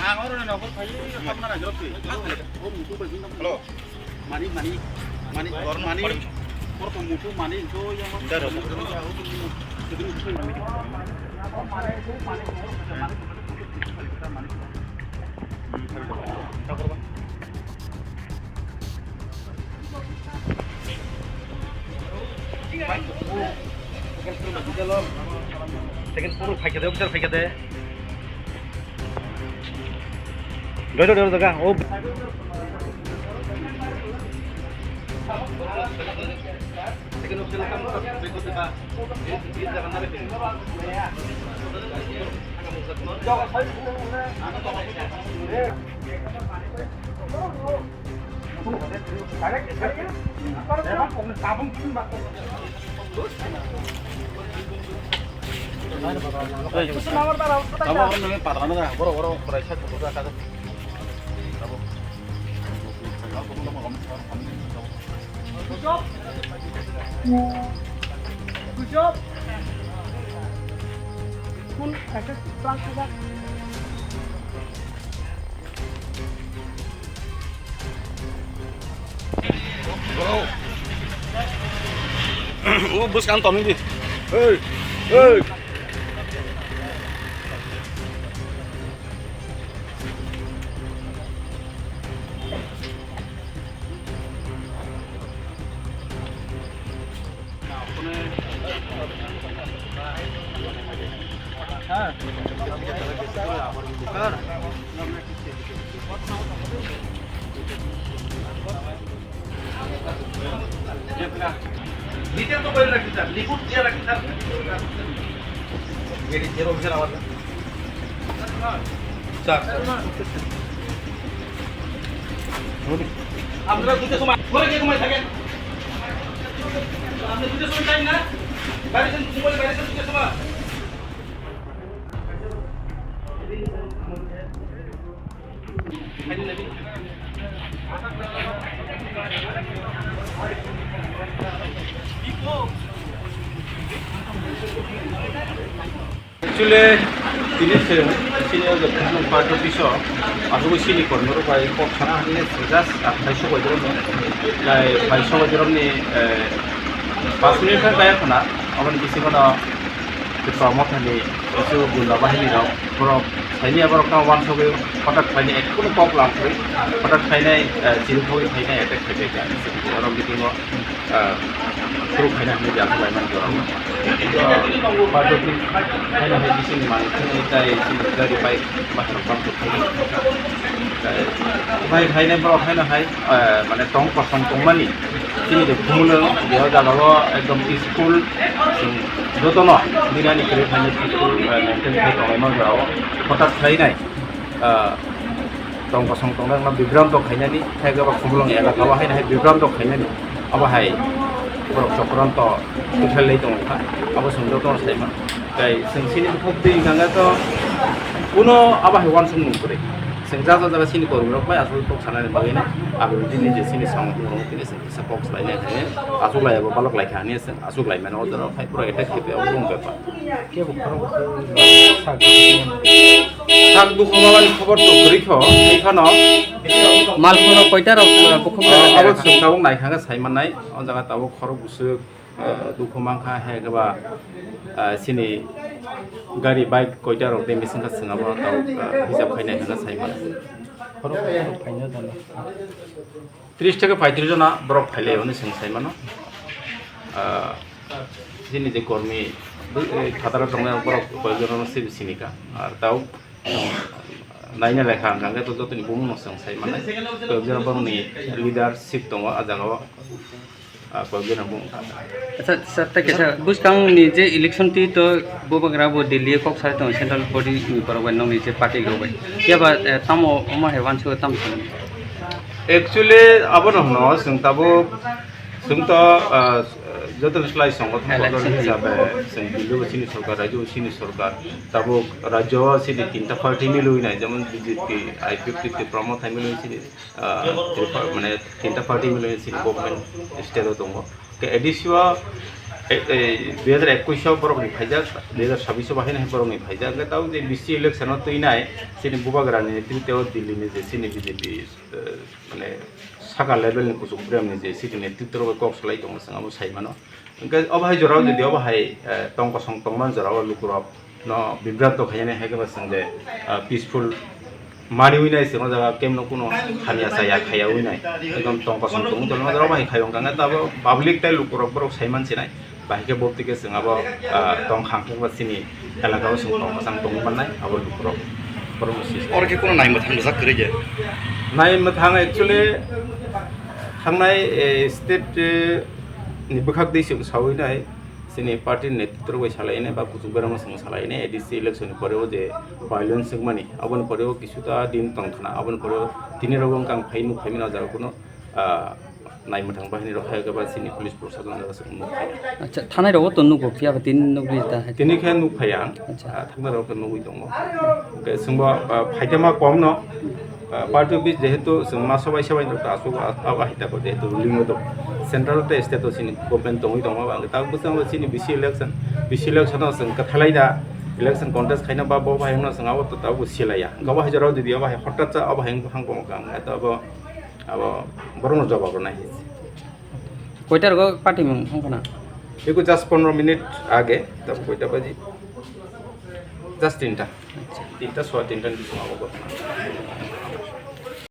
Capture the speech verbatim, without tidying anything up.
Ang oro ni nokol phai, hamna na jok si. Hello. Mani, mani, mani, mani. Kor to mutu mani, jo yang. Second floor phaikade, officer phaikade. Doi, doi, doi, jaga. Oh. Tabuk nini parlano da, boro, boro, boro, side photo da, kada. Tabuk. Good job. Good job. Full focus, class. O bwskang tongwi di. Hey, hey. Detail to bhai rakhi sir, report diya rakhi sir. Gate zero officer awa. Sir, sir. আপনারা দুটো সময় ঘরে গিয়ে ঘুমাই থাকেন। আপনি দুটো সময় টাইম না, বাইরে যান, ঘুমালে বাইরে যান দুটো সময়। Actually, tini se sini o joto party office o asugwi sini kormo rok bai kok sana hinwi se just phai sogwi rok ni, phai sogwi rok ni, eh, pas minute khe kaya khna, aboni bisingo no Tipra Mothani kisu gunda bahini rok borok saini borok no wansugwi hotak khlaini, ekhuno kok lamsugwi hotak khlainai, eh, chiri thogwi khlainai attack khlaibai kha, oro meeting o ah, khuruk khaina hinwi jagwi laimani jorao. Party office khaina hai bisingni manwi thangwi tai chini gari bike baharok bang kwthangwi. Tai bike haino borok haino hai, ah, mane tong kosong tongmani chini je khumulwng je o jagao ekdom peaceful, chwng jotono dinani kwrwi khaina peaceful, ah, maintain khai tonglaimani jorao. Hothat khlainai. Ah, tong kosong tongnai wngkha bibranto khainani, khe abo khumulwng elaka o haino hai bibranto khainani, abo hai borok chokranto kwthalwi tongkha, abo chwng jotono saimano. Tei chwng chini bukhuk twi hwnkha khe to kuno abo hai uansuk nung kwrwi. Chwng ja ja jaga chini kormi rok bai aswk tok sanani bagwi no abo bini je chini samung tongmung tini chwng kisa kok swlainai hinwi achuk lai abo balok lai kha hinwi chwng achuk lai mano, o jora phai phuru attack khe abo bung bepar. Kebo khorok sak. Sak dukhu mamani khobor to kwrwi kho, tei phano. Malkhung rok koita rok, uh, bukhuk abo rok? Chwng tabuk naikha khe sai mannai, o jaga tabuk khorok bwswk, uh, dukhu mankha, hai khe ba, uh, chini gari bike koita rok de mising kha chwng abo tabuk, uh, hisab khainai hwnwi sai mannai. Khorok bwswk phaina jana. Tris theke paitris jona borok phailai hwnwi chwng sai mano. Ah, chini je kormi, eh, phataro tongnai borok koyekjono se sinika. Ar tao, naina lekha hwnkha hwnkhe to jotoni bumungno chwng sai mano. Koyekjon borokni leadership tongo ah jagao. Ah, koyekjono bumung. Acha, sir, tei kaisa bwskangni je election twi to bubagra bo Delhi o kok sai tongo central body ni borok bai nokni je party rok bai. Phiya ba, eh, tamo omo hai uansukha tamo swngo? Actually, abono hwno, chwng tabuk, chwng to, ah, joto slai songothon election hisabe, chwng Delhi o chini sorkar, rajyo o chini sorkar, tabuk rajyo o chini tinta party milwi nai, jemon B J P, I P F T, Tipra Motha milwi chini, ah, Tripura, mane tinta party milwi chini government state o tongo. Ke A D C o Ei, ei, dui hajar ekwis o borokni phaijak, dui hajar sabis o bahai no borokni phaijak. Hwnkhe tabuk je B C election o twinai, chini bubagrani netrito o Delhi ni je chini B J P, eh, mane saka level ni kuchuk brem ni je chini netrito rok kok salai tongo, chwng abo sai mano. Hwnkhe obo hai jora o jodi obo hai, eh, tong kosong tongman jora o lukurok no bibranto khainani hai khe ba chwng je, ah, peaceful maniwi nai chwng o jaga kemno kuno hamya chaya khaya wi nai ekdom tong kosong tong tong o jaga bai khai wng kha tabo public tei lukurok borok sai man sinai bahai khe bo tike chwng abo, ah, tong khang khe ba chini elaka o chwng tong kwchang tong mannai abo lukurok borok no si. Oro khe kuno nai mwthang rijak kwrwi khe? Nai mwthang actually thangnai, eh, state, eh, ni bwkhak dei chwng sawi nai. Chini party ni netrito bai salai nai ba kuchuk berama chwng salai nai, A D C election ni pore o je violence wngmani, aboni pore o kisu ta din tong khna, aboni pore o tini rok wng kang phai nuk phai mano jaga kuno, ah, nai mwthang bahini rok hai ba chini police proshashan jaga chwng nuk phai. Acha, thanai rok o to nugo, phiya ba tini nugwi ta hai. Tini khe nuk phai ang, acha, ah, thangna rok khe nugwi tongo. Hwnkhe chwngbo, ah, phaitama kom no, ah, party office jehetu chwng ma sobai sobai rok ta asuk abo hai tako jehetu ruling o tongo. Central tei state o chini government tongwi tongo, ang ta bwskango chini B C election, B C election o chwng kwthalai da election contest khaina ba bo bai wngno chwng abo to tabuk silaiya. Abo hai jorao jodi abo hai hotat cha abo hai wngkha ang kamo kang, ta abo, abo borokno jawab rwnai. Koita rogo party mung wngkha na? Eko just pondro minute age, tabuk koita baji? Just tinta. Tinta, sowa tinta ni bising abo ghotona.